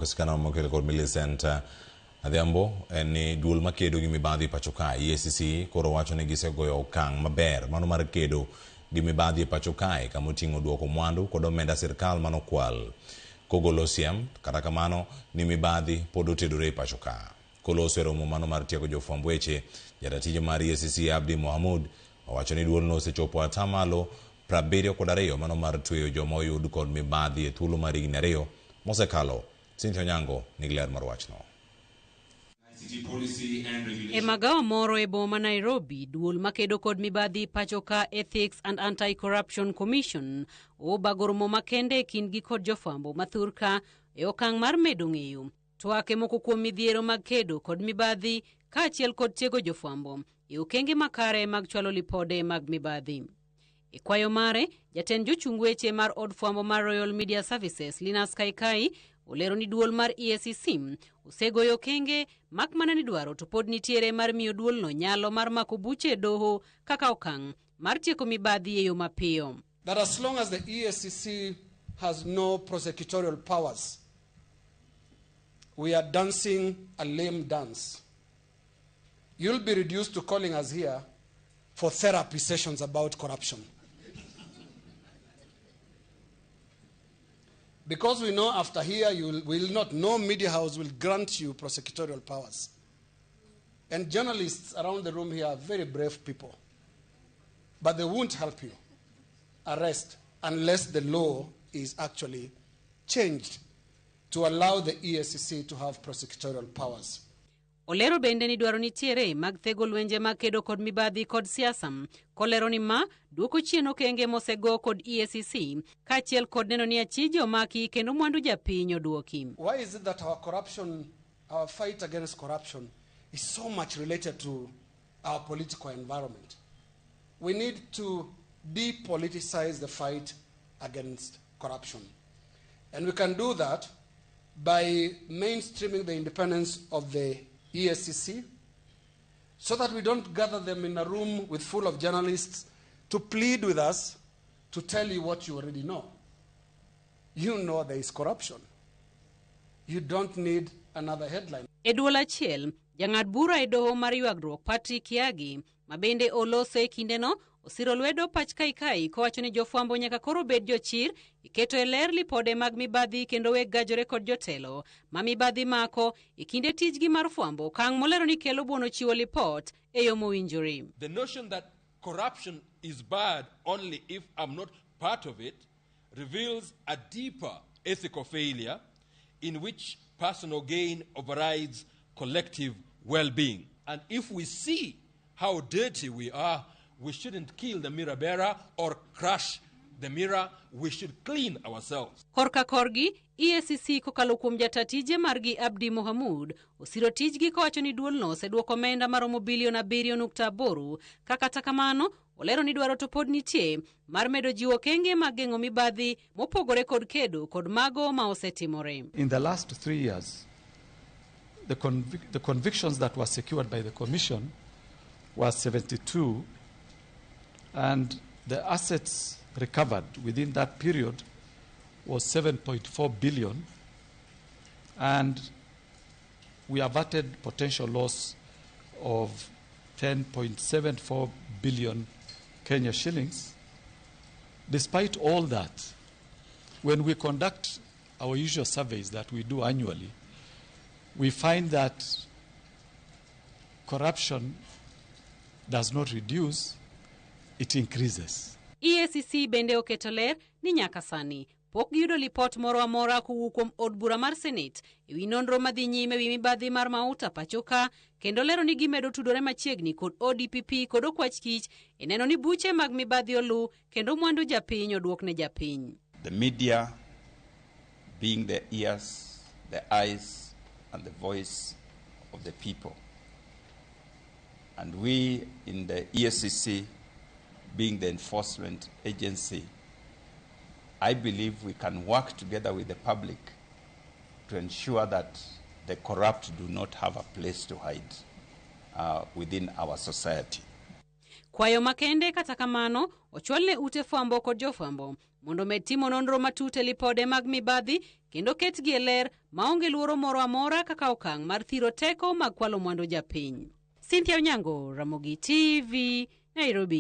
Sigana mokel kod Millicent Adhiambo en ni duol makedo gi mibadhi pacho kae EACC koro wacho ni gisegoyo okang' maber mano mar kedo gi mibadhi e pacho kae kama oting'o duoko mwandu kod omenda sirkal manokwal. Kogolo siem kata kamano ni mibadhi pod otedore e pacho ka. Koloso e romo mano mar tiego jofwamb weche, jatatije mar EACC Abdi Mohamud owacho ni duolno osechopo atamalo 72 mano mar tweyo joma oyud kod mibadhi e thuolo mar higni 2 mosekalo. Cynthia Onyango nigi ler mar wachno. E magawa moro e boma Nairobi, duol makedo kod mibadhi pacho ka Ethics and Anti-Corruption Commission obago romo makende e kindgi kod jofwambo mathurka e okang' mar medo ng'eyo twak e moko kuom midhiero mag kedo kod mibadhi kaachiel kod tiego jofwambo e okenge makare mag chwalo lipode mag mibadhi. E kwayo mare, jatend jochung weche mar od fwambo mar Royal Media Services Linus Kaikai olero ni duol mar EACC osegoyo okenge mak mana ni dwaro to pod nitiere mar miyo duolno nyalo mar mako buche e doho kaka okang' mar tieko mibadhi e yo mapiyo. That as long as the EACC has no prosecutorial powers, we are dancing a lame dance. You'll be reduced to calling us here for therapy sessions about corruption. Because we know after here you will not, no media house will grant you prosecutorial powers. And journalists around the room here are very brave people. But they won't help you arrest unless the law is actually changed to allow the EACC to have prosecutorial powers. Olero bende ni dwaro nitiere mag thego lwenje mag kedo kod mibadhi kod siasa, kolero ni ma duoko chien okenge mosego kod EACC kaachiel kod neno ni achije omaki kendo mwandu japiny oduoki. Why is it that our corruption, our fight against corruption is so much related to our political environment? We need to depoliticize the fight against corruption. And we can do that by mainstreaming the independence of the EACC so that we don't gather them in a room with full of journalists to plead with us to tell you what you already know. You know there is corruption. You don't need another headline. E duol achiel, jang'ad bura e doho mar ywagruok Patrick Yagi, ma bende oloso e kindeno, osiro lwedo pach Kaikai kowacho ni jofwambo nyaka koro bed jochir e keto e ler lipode mag mibadhi kendo weg gajore kod jotelo ma mibadhi mako e kinde tijgi mar fwambo, okang' molero ni kelo buono chiwo lipot e yo mowinjore. The notion that corruption is bad only if I'm not part of it reveals a deeper ethical failure in which personal gain overrides collective well-being. And if we see how dirty we are, we shouldn't kill the mirror bearer or crush the mirror. We should clean ourselves. Korka korgi, EACC kokalo kuom jata tije margi Abdi Mohamud osiro tijgi kowacho ni duolno oseduoko omenda maromo bilion 7.8 ka kata kamano olero ni dwaro to pod nitie mar medo jiwo okenge mag geng'o mibadhi mopogore kod kedo kod mago ma osetimore. In the last 3 years, the convictions that were secured by the Commission were 72, and the assets recovered within that period was 7.4 billion, and we averted potential loss of 10.74 billion Kenya shillings. Despite all that, when we conduct our usual surveys that we do annually, we find that corruption does not reduce, it increases. EACC bende oketo ler ni nyaka sani pok giyudo lipot moro amora kowuok kuom od bura mar Senate e wi nonro madhi nyime wi mibadhi mar mauta pacho ka, kendo lero ni gimedo tudore machiegni kod ODPP kod Okwach Kich e neno ni buche mag mibadhi olu kendo mwandu japiny oduok ne japiny. The media being the ears, the eyes and the voice of the people. And we in the EACC being the enforcement agency, I believe we can work together with the public to ensure that the corrupt do not have a place to hide within our society. Kwayo makende kata kamano ochwal ne ute fwambo kod jofwambo mondo omed timo nonro matut e lipode mag mibadhi kendo ketgi e ler maonge luoro moro amora kaka okang' mar thiro teko mag kwalo mwandu japiny. Cynthia Onyango, Ramogi TV, Nairobi.